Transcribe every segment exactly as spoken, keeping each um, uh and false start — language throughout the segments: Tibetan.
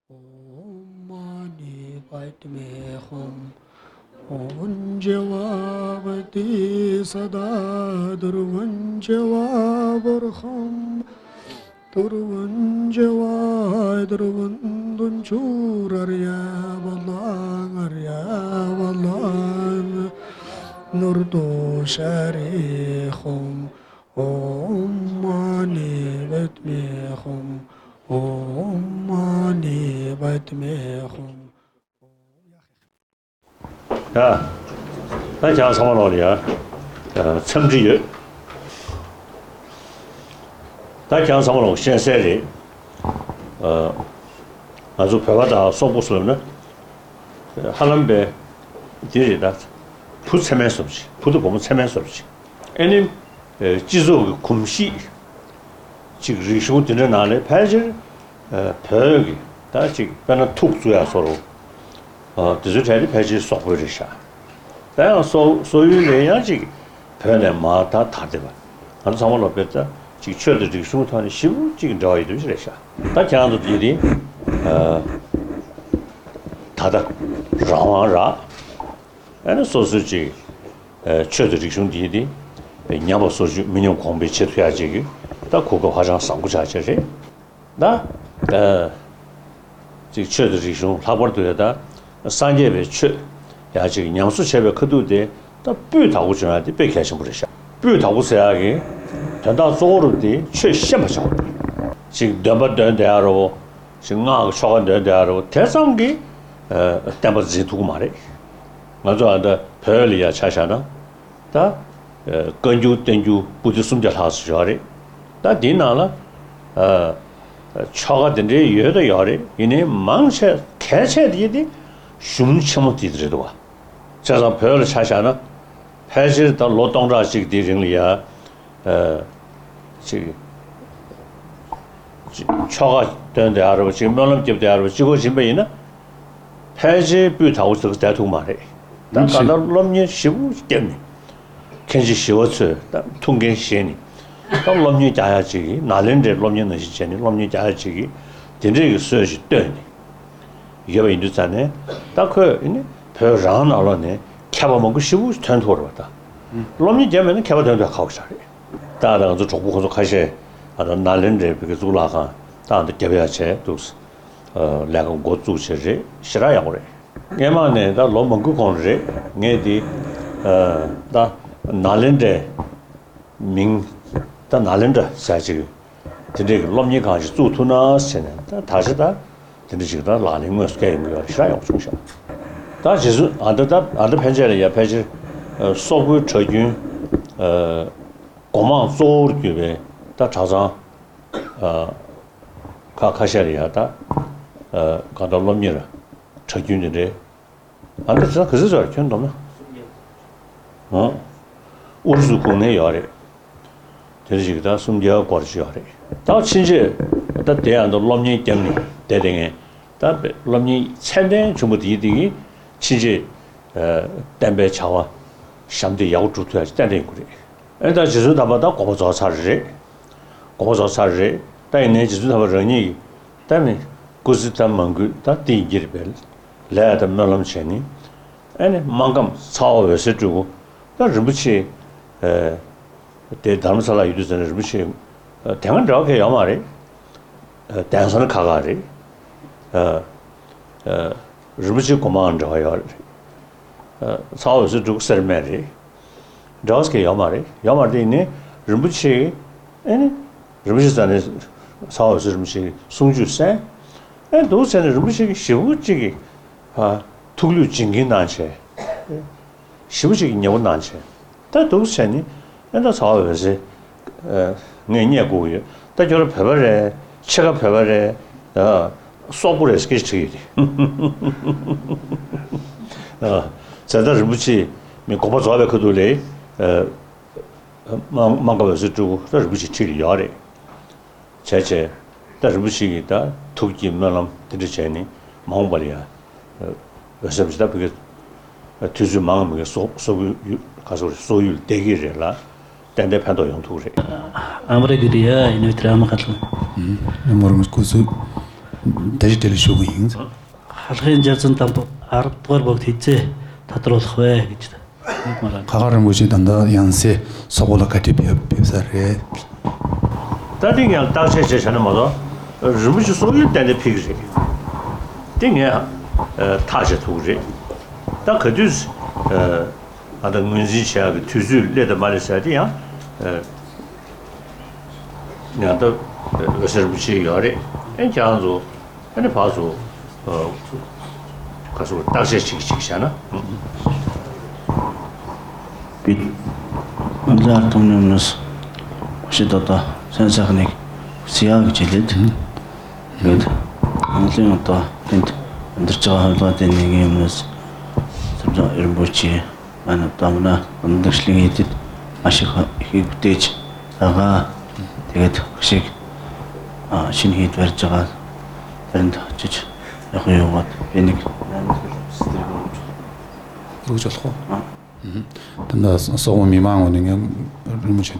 ཨོཾ་མ་ཎི་པདྨེ་ཧཱུྃ། ཨོཾ་ཛྱེ་བ་པ་ཏི་ས་ཏྭ། དུརྦྷཱུྃ་ཛྱེ་བ་པུ་ར་ཧཱུྃ། དུརྦྷཱུྃ་ཛྱེ་བ་དུརྦྷཱུྃ་དུན་ཙུ་རཱ་རྱ་པཱ་ལ་ཨཱ་རྱ་པཱ་ལ་ནུར་ཏུ་ཤཱ་རི་ཧཱུྃ། ཨོཾ་མ་ཎི་པདྨེ་ཧཱུྃ། ཨོཾ་མ་ཎི་པདྨེ་ཧཱུྃ། ཡ། ད་ཁྱེད་རང་ཚང་མ་ལོག་ལ་ཡ། ཨ། འཚམས་འདྲི་ཡོད། ད་ཁྱེད་རང་ཚང་མ་ལོག་ཤེས་གསལ་རེད། ཨ། ང་ཚོ་བོད་པ་དང་སོག་པོ་སུ་ལབ་ན། ཧ་ལམ་པའི་འདི་རེད་ད། བུ་མཚེ་མའི་བཟོ་བྱེད། བུ་དང་བུ་མོ་མཚེ་མའི་བཟོ་བྱེད། ཨེ་ནི། ཨེ། སྤྱི་ཚོགས་ཀྱི་གོམས་གཤིས། ཅིག་རིག་གཞུང་དེ་འདྲ་ནང་ལ་ཕལ་ཆེར། ཨེ། བོད་ཀྱི་ད་ཅིག་དཔེར་ན་ཐུག་བཙུགས་ཡ་བཟོ་འདྲ། ཨ། དེ་ཚོའི་གྲས་དེ་ཕལ་ཆེར་སོག་པོའི་རེད་ཤག་ད་ཡང་སོག་སོག་ཡུལ་ལ་ཡང་ཅིག་བོད་ནས་མར་ད་དར་བསྡད་པ། ང་ཚོ་ཚང་མ་ལོག་པའི་ད་ཅིག་ཆོས་དང་རིག་གཞུང་ཐོག་ནས་ཞེ་པོ་ཅིག་འབྲེལ་བ་ཡོད་དུས་རེད་ཤག་ད་ཁྱེད་རང་ཚོ་དེ་དེ། ཨ། ད་ལྟ་རང་དབང་རག་ཨ་ནི་སོ་སོའི་ཅིག་ཨ། ཆོས་དང་རིག་གཞུང་འདི་དེ་ཉམས་པ་སོར་ཆུད་མི་ཉམས་གོང་འཕེལ་བྱེད་ཐུབ་ཡག་ཅིག་གི་ད་གོ་སྐབས་ཧ་ཅང་བཟང་པོ་ཆགས་ཀྱི་རེད། ད། ཨ། ཅིག་ཆོས་དང་རིག་གཞུང་ལྷག་པར་དུ་ཡང་ད་སངས་རྒྱས་པའི་ཆོས་ཡག་ཅིག་ཉམས་གསོ་བྱས་པའི་ཁ་ཐུག་དེ་ད་སྤུས་དག་པོ་བྱུང་ཡག་དེ་དཔེ་གལ་ཆེན་པོ་རེད་ཤག་སྤུས་དག་པོ་ཟེར་ཡག་གི་དོན་དག་གཙོ་བོ་རུ་དེ་ཆོས་ཤེས་པ་བྱ་དགོས། ཅིག་འདོན་པ་འདོན་བསྡད་ཡག་རེད་བོ། ཅིག་སྔགས་ཀྱི་ཆོ་ག་འདོན་བསྡད་ཡག་རེད་བོ། དེ་ཙམ་གྱིས། ཨ། བསྟན་པ་འཛིན་ཐུབ་ཀྱི་མ་རེད། ང་ཚོ་ཨ་ད་བོད་ལ་ཡ་ཆ་བཞག་ན། ད། ཨ། བཀའ་འགྱུར་བསྟན་འགྱུར་པོ་ཏི་སུམ་བརྒྱ་ལྷག་ཙམ་ཡོད་རེད། ད་འདིའི་ནང་ལ། ཨ། ཆོ་ག་དེ་འདྲའི་ཡོད་ད་ཡོད་རེད། ཡིན་ནའི་མང་ཆེ་གལ་ཆེ་དེ་དེ་གཞུང་ཆེན་མོ་དེ་རེད་འདུག་བ། བྱས་ཙང་བོད་ལ་ཆ་བཞག་ན། ཕལ་ཆེར་ད་ལོ་སྟོང་ཕྲག་གཅིག་དེའི་རིང་ལ་ཡ། ཨ། ཅིག་ཅིག་ཆོ་ག་འདོན་བསྡད་ཡག་རེད་བོ། ཅིག་སྨོན་ལམ་རྒྱབ་བསྡད་ཡག་རེད་བོ། ཅིག་གོ་སྦྱིན་པ་ཡིན་ན། ཕལ་ཆེར་སྤུས་དག་པོ་ཞིག་བསྡད་ཐུབ་མ་རེད། ད་གང་ལྟར་སློབ་གཉེར་ཞེ་པོ་བརྒྱབ་ནས། མཁན་ཆེན་ཞི་བ་འཚོས་ད་ཐུགས་འགན་བཞེས་ནས། ད་སློབ་གཉེར་རྒྱག་ཡག་ཅིག་གི་ནཱ་ལེནྡྲའི་སློབ་གཉེར་ནང་བཞིན་བྱས་ནས་སློབ་གཉེར་རྒྱག་ཡག་ཅིག་གི་དེ་འདྲས་ཀྱི་སྲོལ་ཞིག་བཏོད་ནས་ཡོད་པ་ཡིན་དུས་ཙང་ནས། ད་ཁོས་ཨེ་ནི་བོད་རང་ནང་ལོགས་ནས་མཁས་པ་མང་པོ་ཞེ་པོ་ཐོན་ཐུབ་རེད་བ། ད་སློབ་གཉེར་བརྒྱབ་མེད་ན་མཁས་པ་ཐོན་ཐུབ་ཡག་ཁག་པོ་ཞིག་རེད། ད་ད་ང་ཚོ་གྲོགས་པོ་ཁོང་ཚོ་ཁ་ཤས་ཨ་ད་ནཱ་ལེནྡྲའི་བོད་ཀྱི་གཙུག་ལག་ཁང་ད་ཨ་ད་རྒྱབ་ཡག་བྱས་འདུག་ཨ། ལས་ཀ་འགོ་བཙུགས་བྱས་རེད། ཞེ་དྲག་ཡག་པོ་རེད། སྔས་མ་ནས་ད་ལོ་མང་པོའི་གོང་རེད། ངས་དེ། ཨ། ད་ནཱ་ལེནྡྲའི་མིང་ད་ནཱ་ལེནྡྲ་ཟེར་ཅིག་དེ་འདྲའི་གི་སློབ་གཉེར་ཁང་ཞིག་བཙུགས་ཐུབ་ན་ཟེར་ནས། ད་ད་ཆ་ད་དེ་འདྲ་ཞིག་ད་ལག་ལེན་དངོས་སུ་བཀལ་ཡོང་གི་ཡོད་རེད། ཞེ་དྲག་ཡག་པོ་བྱུང་ཤག་ད་རྗེས་སུ་ཨ་ད་ད་ཨ་ད་ཕན་ཆད་ལ་ཡ་ཕལ་ཆེར། ཨ། སོག་པོའི་གྲྭ་རྒྱུན། ཨ། སྒོ་མང་གཙོ་བོར་གྱུར་པའི་ད་གྲྭ་ཚང་། ཨ། ཁ་ཁ་ཤས་ལ་ཡ་ད། ཨ། གང་ལྟར་སློབ་གཉེར་གྲྭ་རྒྱུན་དེ་འདྲའི། ཨ་ད་ཚང་ག་ཚོད་ཚོད་ཁྱོན་བསྡོམས་ན། ཨ། ཨུ་རུ་སུ་ཁོངས་ནས་ཡོད་རེད། དེ་འདྲ་ཞིག་ད་སུམ་བརྒྱ་སྐོར་ཅིག་ཡོད་རེད། ད་ཕྱིན་ཆད་ད་དེ་ཡང་ད་སློབ་གཉེར་བརྒྱབ་ནས་བསྡད་བསྡད་མཁན། ད་སློབ་གཉེར་ཚད་ལྡན་བྱུང་བ་དེ་ཡིན་དེ་གིས་ཕྱིན་ཆད། ཨ། བསྟན་པའི་བྱ་བ་ཞབས་འདེགས་ཡག་པོ་སྒྲུབ་ཐུབ་ཡག་ཏན་ཏན་ཡོང་གི་རེད། ཨེ་ད་རྗེ་བཙུན་དམ་པ་ད་དགོངས་པ་རྫོགས་ཚར་རེད། དགོངས་པ་རྫོགས་ཚར་རེད། ད་ཡིན་ནའི་རྗེ་བཙུན་དམ་པ་རང་ཉིད་ཀྱིས་ད་ནི་སྐུ་ཚེ་ད་མང་པོ་ད་དེ་ཡི་འགྱུར་བའི་ལས་ད་སྨོན་ལམ་བྱས་ནས། ཨེ་ནི་སྨར་ཁམས་ཚ་བ་འོད་གསལ་སྤྲུལ་སྐུ་ད་རིན་པོ་ཆེ། ཨེ། དེ་དྷ་རམ་ས་ལ་ཡོད་དུས་ཙམ་ནས་རིན་པོ་ཆེ། ཨེ། དེ་སྔ་འབྲེལ་བ་གང་ཡང་ཡོད་མ་རེད། ཨེ། གདན་ས་ནི་ཁག་ཁག་རེད། ཨེ། ཨེ། རིན་པོ་ཆེ་སྒོ་མང་འབྲེལ་བ་ཡོད་རེད། ཨ། ཚ་བ་འོད་གསལ་སྤྲུལ་སྐུ་སེར་སྨད་རེད། འབྲེལ་བ་ཞིག་ཡོད་མ་རེད། ཡོད་མ་རེད་དེ་ཡིན་ནའི་རིན་པོ་ཆེ་གིས་ཨེ་ནི་རིན་པོ་ཆེ་རྩ་ནས་ཚ་བ་འོད་གསལ་རིན་པོ་ཆེ་གི་གསུང་ཆོས་གསན། ཨེ་འདུག་བྱས་ནས་རིན་པོ་ཆེ་གིས་ཞེ་པོ་ཅིག་གིས། ཨ། ཐུགས་ལུས་བྱིན་གྱིས་གནང་བྱས། ཞེ་པོ་ཅིག་གིས་མཉེས་པོ་གནང་བྱས། ད་འདུག་བྱས་ནི་ཨེ་ད་ཚ་བ་འོད་གསལ། ཨ། ངས་བསྙད་བཀུར་གྱི་ཡོད། ད་ཁྱོད་རང་བོད་པ་རེད། ཕྱེད་ཀ་བོད་པ་རེད། ཨ། སོག་པོ་རེད་ཟེར་སྐད་ཆ་དྲིས་ཡོད་དེ། ཨ། ཛེ་ཏ་རིན་པོ་ཆེ་མི་དགོངས་པ་རྫོགས་པའི་ཁ་ཐུག་ལ། ཨ། སྨར་སྨར་ཁམས་འོད་གསལ་སྤྲུལ་སྐུ་ད་རིན་པོ་ཆེ་འཁྲིས་ལ་ཡོད་རེད། བྱས་བྱས་ད་རིན་པོ་ཆེ་གིས་ད་ཐུགས་ཀྱི་སྨོན་ལམ་དེ་འདྲ་བྱས་ནས་མ་འོངས་པ་ལ་ཡ། འོད་གསལ་རིན་པོ་ཆེ་ད་བོད་ཀྱི་དུས་ཚོད་མང་མོ་གི་སོག་སོག་ཡུལ་ག་སོག་སོག་ཡུལ་བསྡད་ཀྱི་རེད་ལ། ཏན་ཏན་ཕན་ཐོགས་ཡོང་ཐུབ་རེད། ཨ་མ་རེ་གི་རེད་ཡ། ཡིན་ནོ་དེ་ར་མ་ཁ་ཐུ། ཨ་མ་རེ་མ་སྐུ་གཟུགས། བཀྲ་ཤིས་བདེ་ལེགས་ཞུ་གི་ཡིན། ལྷག་བསམ་རྒྱལ་མཚན་དམ་པ་ཨ་རབ་ཏོག་ར་བོག་ཐིག་ཚེ་ད་ལྟ་རོ་ལྷག་བས་གི་ཅི་ད་མ་ལ། ཁ་ཁ་རིན་པོ་ཆེ་ད་ལྟ་ཡང་སེ་སོག་པོ་ལ་ག་ཏི་ཕེབས་ཕེབས་ས་རེད། ད་འདི་ངས་བརྟག་དཔྱད་བྱས་བྱས་ན་མ་གཏོགས་རིན་པོ་ཆེ་སོག་ཡུལ་ཏན་ཏན་ཕེབས་ཀྱི་རེད། འདི་ངས་ཐག་བཅད་ཐུབ་ཀྱི་རེད། ད་ག་དུས་ཨ་ད་ངོས་འཛིན་བྱེད་ཡག་གི་དུས་ཚོད་སླེབས་དང་མ་སླེབས་ཟེར་དེ་ཡང་ཡང་ད་འོད་ཟེར་རིན་པོ་ཆེ་ཡོད་རེད། ཨེ་ཁྱེད་རང་ཚོ་ཨ་ནི་ཕར་ཚུར་ཁ་སོ་བརྟག་དཔྱད་ཅིག་ཅིག་བྱས་ན། ང་ཚོ་ཨ་ཐུང་ཉམས་ནས་ཤི་ཏོག་ཏོ་སེམས་ས་ཁ་ནས་སི་ཡག་གི་བྱེད་ལས་དུ་ཡོད། ང་ཚོ་ཡང་ཏོག་ཏན་འདིར་ཅག་ཧ་ལ་ཏན་ནས་ངའི་ཉམས་ནས་སེམས་ཅག་རིན་པོ་ཆེ། ཨ་ནི་ད་མ་ན་འདུག་ཤི་ལིང་ཡིན་ཏེ་ཨ་ཤི་ཁ་ཤིག་བལྟས་ཅི་ད་ག་དེ་ག་ཐུག་ཤིག་ཨ་ཤིན་ཧི་དར་ཅི་ག་དར་འདུག་ཅི་ཅི་ཡག་ཡོད་བ་དེ་ནི་ལུག་ཅོ་ཐོ། ཨ་ད་ལྟ་སོག་པོ་མི་མང་ངོ་ནས་ངས་རིན་པོ་ཆེ་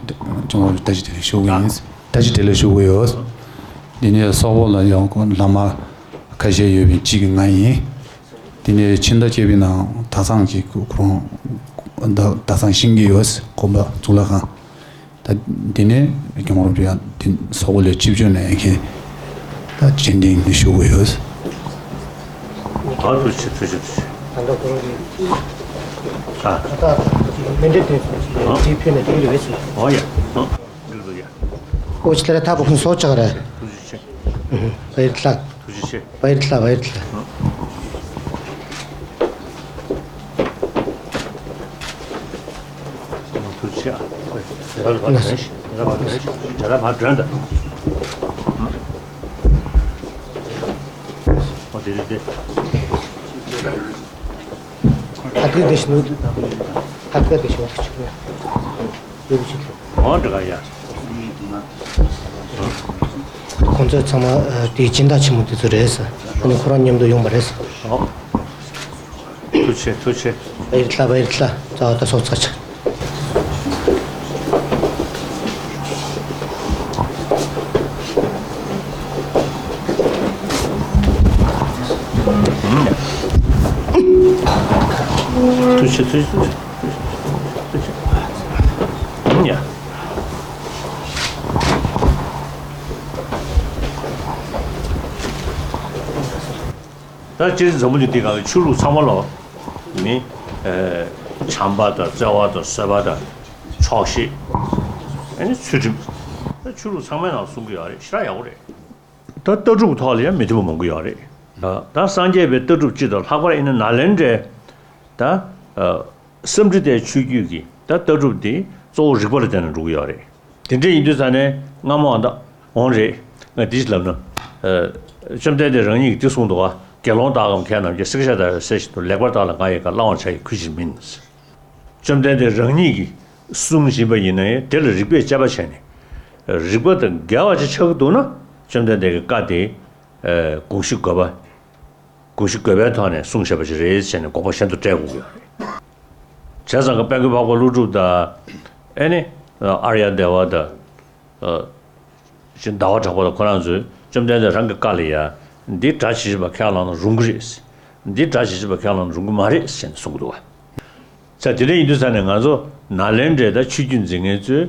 ཅང་བ་བཀྲ་ཤིས་བདེ་ལེགས་ཞུ་གི་ཡིན། བཀྲ་ཤིས་བདེ་ལེགས་ཞུ་གི་ཡོད། འདི་ནས་སོག་པོ་ལ་ཡོང་གོ་བླ་མ་ཁ་ཤས་ཡོད་པའི་གཅིག་གི་ང་ཡིན། དེ་ནས་ཕྱི་ཟླ་བརྒྱད་པའི་ནང་ད་ཚང་གི་ཁོ་ཁོ་རང་ད་ད་ཚང་ཤིང་གི་ཡོད་དགོན་པ་གཙུག་ལག་ཁང་། ད་འདི་ནས་རྒྱལ་བ་རིན་པོ་ཆེ་དེ་སོག་པོ་ལ་ཆིབས་བསྒྱུར་ནས་ཁྱེད་ད་སྤྱན་འདྲེན་ཞུ་གི་ཡོད། ཨ་ཐུགས་རྗེ་ཆེ་ཐུགས་རྗེ་ཆེ། ད་ལྟ་ཁོ་རང་གི་ཨ་ད་ལྟ་མེ་འདྲེན་དེ་ཚོ་ཅིག་ཨ་དེ་ཕུལ་ནས་དེ་རེད་ཟེར། ཨོ་ཡ་ཨ། འགྲིག་འདུག་ཡ། ཨོ་ཅི་ལ་ར་ཐབ་ཁུང་སོ་ཅག་ར། ཐུགས་རྗེ་ཆེ། ཨུ་ཧུ། བའི་ལྷ། ཐུགས་རྗེ་ཆེ། བའི་ལྷ་བའི་ལྷ། ཐུགས་རྗེ་ཆེ། ཇ་ར་བ་དྲན་ཞིག་ཇ་ར་བ་དྲན་ཞིག་ཇ་ར་བ་དྲན་ད། ཨོ་དེ་དེ་དེ། ཐབ་ཀ་དེ་ཤི་ནུ། ཐབ་ཀ་དེ་ཤི་བ་ཐུགས་རྗེ་ཆེ། འོ་འདྲ་ག་ཡ། ཁོང་ཚོ་ཚང་མ་ཨ་དེའི་སྦྱིན་བདག་ཆེན་མོ་དེ་ཚོ་རེད་ཟེར། ཨ་ནི་ཁོ་རང་མཉམ་དུ་ཡོང་པ་རེད་ཟེར། ཨོ། ཐུགས་རྗེ་ཆེ་ཐུགས་རྗེ་ཆེ། བའི་ལྷ་བའི་ལྷ་ཙ་བ་ད་སོག་ཚ་ཆ། ཐུགས་རྗེ་ཆེ་ཐུགས་རྗེ་ཆེ། ཡ། ད་སྤྱིར་འཛམ་བུ་གླིང་འདི་སྒང་གི་ཆོས་ལུགས་ཚང་མ་ལ་ནི་ཨེ་བྱམས་པ་དང་བརྩེ་བ་དང་བཟོད་པ་དང་ཆོག་ཤེས། ཨ་ནི་ཚུལ་ཁྲིམས། ད་ཆོས་ལུགས་ཚང་མའི་ནང་གསུང་གི་ཡོད་རེད། ཞེ་དྲག་ཡག་པོ་རེད། ད་ལྟ་གྲུབ་ཐོག་ལ་ཡང་མི་མཐུན་པ་མང་པོ་ཡོད་རེད། ད་སངས་རྒྱས་པའི་ལྟ་གྲུབ་སྤྱི་དང་ལྷག་པར་ཡིན་ན་ནཱ་ལེནྡྲའི་ད་ཨ་སཾ་སྐྲྀ་ཏའི་ཆོས་བརྒྱུད་ཀྱི་ད་ལྟ་གྲུབ་འདི་གཙོ་བོ་རིག་པ་ལ་བརྟེན་ནས་འགྲོ་གི་ཡོད་རེད། དེ་འདྲ་ཡིན་དུས་ཙང་ནས་སྔ་མོ་ཨ་ད་འོང་རེད། ང་འདི་ཞིག་ལབ་ན། ཨ་བཅོམ་ལྡན་འདས་རང་ཉིད་ཀྱིས་འདི་གསུངས་འདུག་ག་དགེ་སློང་དག་གམ་མཁས་རྣམས་ཀྱིས། སྲེག་བཅད་དང་སྲེག་བཞིན་དུ། ལེགས་པར་བརྟགས་ལ་ང་ཡི་བཀའ། བླང་བར་བྱ་ཡི་གུས་ཕྱིར་མིན། བཅོམ་ལྡན་འདས་རང་ཉིད་ཀྱིས་གསུང་བཞིན་པ་ཡིན་ན་ཡང་དེ་ལ་རིགས་པས་དཔྱད་པ་བྱས་ནས། རིགས་པ་དང་འགལ་བ་ཅིག་ཆགས་ཀྱི་འདུག་ན་བཅོམ་ལྡན་འདས་ཀྱི་བཀའ་དེ་ཨ་དགོངས་གཞི་དགོས་པ། དགོངས་གཞི་དགོས་པའི་ཐོག་ནས་གསུངས་བཞག་པ་ཅིག་རེད་ཟེར་ནས་དགོངས་པ་གཞན་དུ་བཀྲལ་དགོས་ཀྱི་ཡོད་རེད། བྱས་ཙང་ཀ་དཔལ་མགོན་འཕགས་པ་ཀླུ་སྒྲུབ་དང་། ཨེ་ནི་ཨར་ཡ་དེ་བ་དང་། ཨ་ཅིག་ཟླ་བ་གྲགས་པ་དང་ཁོ་རང་ཚོས་བཅོམ་ལྡན་འདས་རང་གི་བཀའ་ལ་ཡ། འདི་སྒྲ་ཇི་བཞིན་པ་ཁས་བླངས་ན་རུང་གི་རེད། འདི་སྒྲ་ཇི་བཞིན་པ་ཁས་བླངས་ན་རུང་གི་མ་རེད་ཟེར་ནས་གསུང་གི་འདུག་བ། ས་དེ་འདྲ་ཡིན་དུས་ས་ནས་ང་ཚོ་ནཱ་ལེནྡྲའི་ད་ཆོས་བརྒྱུད་འཛིན་མཁན་ཚོས་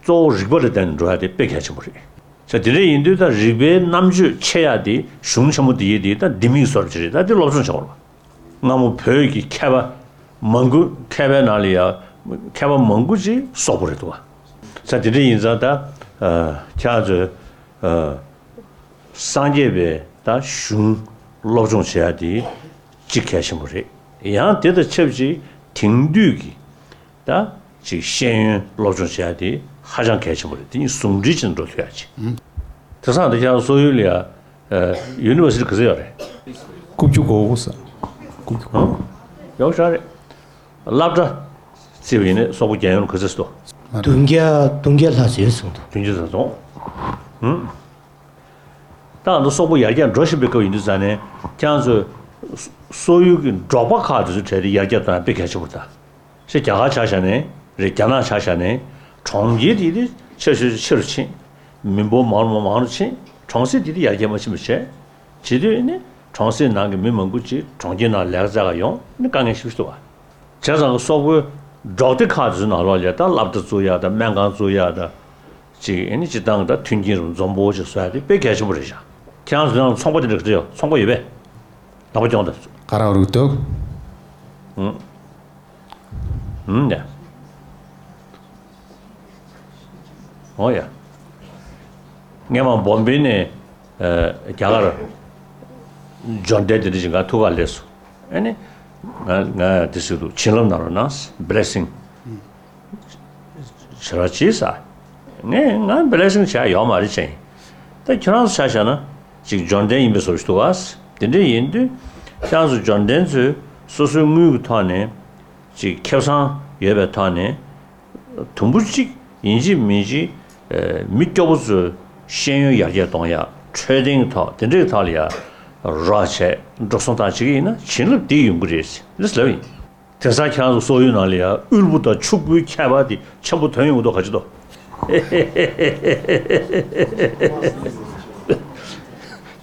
གཙོ་བོ་རིགས་པ་ལ་བརྟེན་ནས་འགྲོ་ཡ་དེ་དཔེ་གལ་ཆེན་པོ་རེད། ས་དེ་འདྲ་ཡིན་དུས་ད་རིགས་པའི་རྣམ་དཔྱོད་ཆེ་ཡ་དེ་གཞུང་ཆེན་མོ་འདི་ཡི་དེ་ད་ལྡེ་མིག་བཟོ་འདྲ་ཅིག་རེད། ད་དེ་སློབ་སྦྱོང་བྱེད་དགོས་རེད། སྔ་མོ་བོད་ཀྱི་མཁས་པ་མང་པོ་མཁས་པའི་ནང་ལ་ཡ་མཁས་པ་མང་པོ་ཅིག་སོག་པོ་རེད་འདུག་བ། ས་དེ་འདྲ་ཡིན་ཙང་ད་ཨ་ཁྱེད་ཚོས་ཨ་སངས་རྒྱས་པའི་ད་གཞུང་སློབ་སྦྱོང་བྱེད་ཡ་དེ་གཅིག་གལ་ཆེན་པོ་རེད། ཡང་དེ་དང་ཆབས་ཅིག་དེང་དུས་ཀྱི་ད་ཅིག་ཤེས་ཡོན་སློབ་སྦྱོང་བྱེད་ཡ་དེ་ཧ་ཅང་གལ་ཆེན་པོ་རེད། དེ་གཉིས་ཟུང་འབྲེལ་བྱས་ནས་འགྲོ་ཐུབ་ཡ་ཅིག་ཨུམ། དེང་སང་དེ་ཁྱེད་རང་སོག་ཡུལ་ལ་ཡ་ཨ་ཡུ་ནི་ཝར་སི་ཊི་ག་ཚོད་ཡོད་རེད། རྐུབ་བཅུ་གོ་དགུ་ས། རྐུབ་བཅུ་གོ་ཨང་། ཡག་ཤོས་རེད། སློབ་གྲྭ་བརྩིས་པ་ཡིན་ན་སོག་པོ་རྒྱལ་ཡོངས་ལ་ག་ཚོད་འདུག་བདུན་བརྒྱ་བདུན་བརྒྱ་ལྷག་ཙམ་ཡོད་གསུངས་འདུག་བདུན་བརྒྱ་ཙམ་སོང་། ཧུམ། ད་ང་ཚོ་སོག་པོ་ཡར་རྒྱས་འགྲོ་བཞིན་པའི་སྐབས་ཡིན་དུས་ཙང་ནས་ཁྱེད་རང་ཚོས་སོག་ཡུལ་གྱི་འབྲོག་པ་ཁག་དེ་ཚོའི་གྲས་དེ་ཡར་རྒྱས་གཏོང་ཡ་དཔེ་གལ་ཆེན་པོ་རེད་ད། ཤེས་རྒྱ་གར་ཆ་བཞག་ནས་རེད། རྒྱ་ནག་ཆ་བཞག་ནས་གྲོང་ཁྱེར་དེ་དེ་ཆེ་ཤོས་ཆེ་རུ་ཕྱིན། མི་འབོར་མང་རུ་མང་རུ་ཕྱིན། གྲོང་གསེབ་དེ་དེ་ཡར་རྒྱས་མ་ཕྱིན་པ་བྱས། བྱེད་དུས་ནི་གྲོང་གསེབ་ནང་གི་མི་མང་པོ་ཅིག་གྲོང་ཁྱེར་ནང་ལས་ཀ་བཙལ་ག་ཡོང་ནི་དཀའ་ངལ་ཞིག་འདུག་བ། བྱས་ཙང་སོག་པོའི་འབྲོག་སྡེ་ཁག་དེ་ཚོའི་ནང་ལོགས་ལ་ད་སློབ་གྲྭ་བཙུགས་ཡ་དང་སྨན་ཁང་བཙུགས་ཡ་དང་། ཅིག་ཨེ་ནི་སྤྱིར་བཏང་གི་ད་མཐུན་རྐྱེན་རུ་འཛོམས་པོ་ཅིག་བཟོ་ཡ་དེ་དཔེ་གལ་ཆེན་པོ་རེད་ཤག་ཁྱེད་རང་ཚོ་ནང་ཚོང་པ་དེ་འདྲ་ག་ཚོད་ཡོད། ཚོང་པ་ཡོད་པས། ནག་པོ་སྐྱོང་དང་། ག་རང་རུ་འདུག་ཨུམ། ཨུམ་ཡ། ཨོ་ཡ། སྔས་མ་བོམ་བེ་ནས་ཨ་རྒྱ་གར་འབྱོར་ལྡན་དེ་འདྲ་ཞིག་ང་ཐུག་ག་སླེབས་སོང་། ཨ་ནི་ང་ང་དེ་ཟེར་འདུག་བྱིན་རླབས་གནང་རོགས་གནང་། བི་ལེ་སིང་། བྱེད་རོགས་གྱིས་ཟེར། ངས་ང་བི་ལེ་སིང་བྱས་ཡོད་མ་རེད་ཅེས། ད་ཁྱེད་རང་ཚོ་ཆ་བཞག་ན་ཅིག་འབྱོར་ལྡན་ཡིན་པའི་བཟོ་ཞིག་འདུག་ག་དེ་འདྲ་ཡིན་དུས་ཁྱེད་རང་ཚོ་འབྱོར་ལྡན་ཚོས་སོ་སོའི་དངུལ་གྱི་ཐོག་ནས་ཅིག་ཁེ་བཟང་ཡོད་པའི་ཐོག་ནས་དུམ་བུ་གཅིག་ཡིན་གཅིག་མིན་གཅིག་ཨ་མི་སྐྱོ་པོ་ཚོའི་ཤེས་ཡོན་ཡར་རྒྱས་གཏོང་ཡ། འཕྲོད་བསྟེན་གྱི་ཐོག་དེ་འདྲའི་ཐོག་ལ་ཡ་རོགས་བྱས་འགྲོ་སོང་བཏང་བྱེད་ཀྱི་ཡིན་ན་བྱིན་རླབས་འདི་ཡོང་གི་རེད་ཟེར་ལབ་ཡིན། དེང་སང་ཁྱེད་རང་ཚོ་སོག་ཡུལ་ནང་ལ་ཡ་དབུལ་པོ་དང་ཕྱུག་པོའི་ཁྱད་པར་དེ་ཆེན་པོ་ཐོན་ཡོང་གི་འདུག་ག་ཅི་འདུག་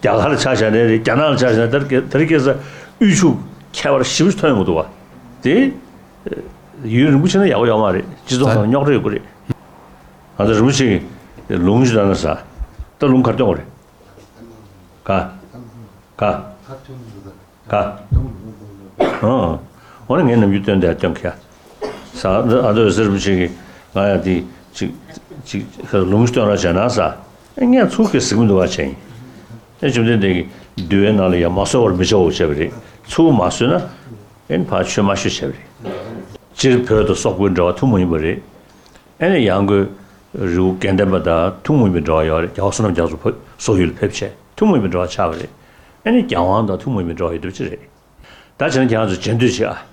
རྒྱ་གར་ལ་ཆ་བཞག་ནའི་རེད། རྒྱ་ནག་ལ་ཆ་བཞག་ནའི་རེད། དེ་རིང་ཁ་སང་དབུལ་ཕྱུག་ཁྱད་པར་ཞེ་པོ་ཅིག་ཐོན་ཡོང་གི་འདུག་བ། དེ་ཡུན་རིང་པོ་ཕྱིན་ན་ཡག་པོ་ཡོད་མ་རེད། སྤྱི་ཚོགས་ནང་རྙོག་དྲ་ཡོང་གི་རེད། ང་ཚོ་རིན་པོ་ཆེ་གི་ལུང་ཞིག་བཏོན་ན་ཟེར། ད་ལུང་ག་རེ་བཏོན་དགོས་རེད། ག་ག་ག་ཨང་། འོ་ན་ངས་ནམ་རྒྱུན་བཏོན་དེ་བཏོན་ཁ་ས། ཨ་ད་འོད་ཟེར་རིན་པོ་ཆེ་གིས་ང་ཡང་དེ་ཅིག་ཅིག་ལུང་ཞིག་བཏོན་རོགས་བྱས་ན་ཟེར། ཨེ་ངས་ཚུར་གི་གཟིགས་མི་འདུག་བ་བྱས་ཡིན། ཨེ་བཅོམ་ལྡན་འདས་ཀྱིས་འདུལ་བའི་ནང་ལ་ཡང་མ་གསོལ་བར་མི་བྱའོ་བྱས་པ་རེད། ཚུར་མ་གསོལ་ན་ཨེ་ཕར་ཆོས་མ་ཞུ་བྱས་པ་རེད། སྤྱིར་བོད་དང་སོག་པོའི་འབྲེལ་བ་ཐུན་མོང་ཡིན་པ་རེད། ཨེ་ནས་ཡང་སྒོས་རི་བོ་དགེ་ལྡན་པ་དང་ཐུན་མོང་མའི་འབྲེལ་བ་ཡོད་རེད། རྒྱལ་བ་བསོད་ནམས་རྒྱ་མཚོ་བོད་སོག་ཡུལ་ལ་ཕེབས་བྱས་ཐུན་མོང་མའི་འབྲེལ་བ་ཆགས་པ་རེད། ཨེ་ནས་རྒྱལ་དབང་དང་ཐུན་མོང་མའི་འབྲེལ་བ་ཡོད་དུས་ཅི་རེད། ད་བྱས་ན་ཁྱེད་རང་ཚོ་རྗེས་ཟློས་བྱེད་ཨ།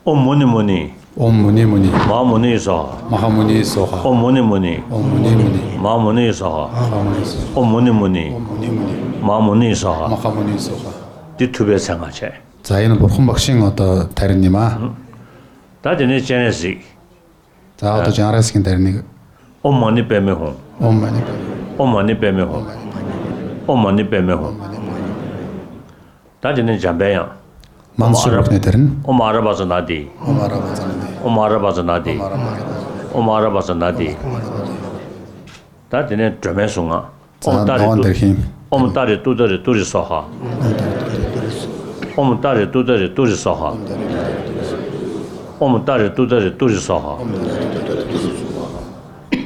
ཨོཾ་མུ་ནི་མུ་ནི། ཨོཾ་མུ་ནི་མུ་ནི། མ་ཧཱ་མུ་ནི་སྭཱ་ཧཱ། མ་ཧཱ་མུ་ནི་སྭཱ་ཧཱ། ཨོཾ་མུ་ནི་མུ་ནི། ཨོཾ་མུ་ནི་མུ་ནི། མ་ཧཱ་མུ་ནི་སྭཱ་ཧཱ། མ་ཧཱ་མུ་ནི་སྭཱ་ཧཱ། ཨོཾ་མུ་ནི་མུ་ནི། ཨོཾ་མུ་ནི་མུ་ནི། མ་ཧཱ་མུ་ནི་སྭཱ་ཧཱ། མ་ཧཱ་མུ་ནི་སྭཱ་ཧཱ། འདི་ཐུབ་པའི་མཚན་སྔགས་བྱས། ཛཱ་ཡེ་ན་བོར་ཁུམ་བག་ཤིང་ངོ་ཏོ་ཐེར་ཉི་མ། ད་དེ་ནས་སྤྱན་རས་གཟིགས། ཛཿཧཱ་ཏོ་སྤྱན་རས་གཟིགས་དེར་ནི། ཨོཾ་མ་ཎི་པདྨེ་ཧཱུྃ། ཨོཾ་མ་ཎི་པདྨེ་ཧཱུྃ། ཨོཾ་མ་ཎི་པདྨེ་ཧཱུྃ། ཨོཾ་མ་ཎི་པདྨེ་ཧཱུྃ། ད་དེ་ནས་འཇམ་པའི་དབྱངས། མན་སུ་ར་བྷ་ནི་དེར་ནི། ཨོཾ་ཨ་ར་བ་ཙ་ན་དྷཱིཿ། ཨོཾ་ཨ་ར་བ་ཙ་ན་དྷཱིཿ། ཨོཾ་ཨ་ར་བ་ཙ་ན་དྷཱིཿ། ཨོཾ་ཨ་ར་བ་ཙ་ན་དྷཱིཿ། ད་དེ་ནས་སྒྲོལ་མའི་གཟུངས་སྔགས། ཨོཾ་ཏཱ་རེ་ཏུ། ཨོཾ་ཏཱ་རེ་ཏུཏྟཱ་རེ་ཏུ་རེ་སྭཱ་ཧཱ། ཨོཾ་ཏཱ་རེ་ཏུཏྟཱ་རེ་ཏུ་རེ་སྭཱ་ཧཱ། ཨོཾ་ཏཱ་རེ་ཏུཏྟཱ་རེ་ཏུ་རེ་སྭཱ་ཧཱ།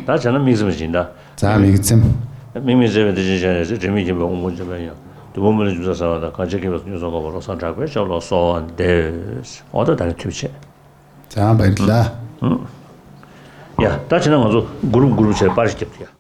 ད་བྱས་ན་དམིགས་བརྩེ་བ་ཅིག་ཡིན་ད། ཛཿཧཱ་དམིགས་བརྩེ། དམིགས་མེད་བརྩེ་བའི་བདེ་ཆེན་སྤྱན་རས་གཟིགས། དྲི་མེད་མཁྱེན་པའི་དབང་པོ་འཇམ་པའི་དབྱངས། བདུད་དཔུང་མི་ལ་འཇིགས་པ་སེལ་བ་དང་། གང་ཕྱིར་མཁྱེན་པའི་སངས་རྒྱས་ཀུན་གྱི་དཔལ། བློ་བཟང་གྲགས་པའི་ཞབས་ལ་གསོལ་བ་འདེབས། འོ་ད་ད་གིན་ཐུབ་བྱས། ཛཿཧཱ་བ་རི་ལ། ཡ་ད་བྱས་ན་ང་ཚོ་གུ་རུབ་གུ་རུབ་བྱས་པར་ཞིག་རྒྱབ་ཐུབ་ཡ།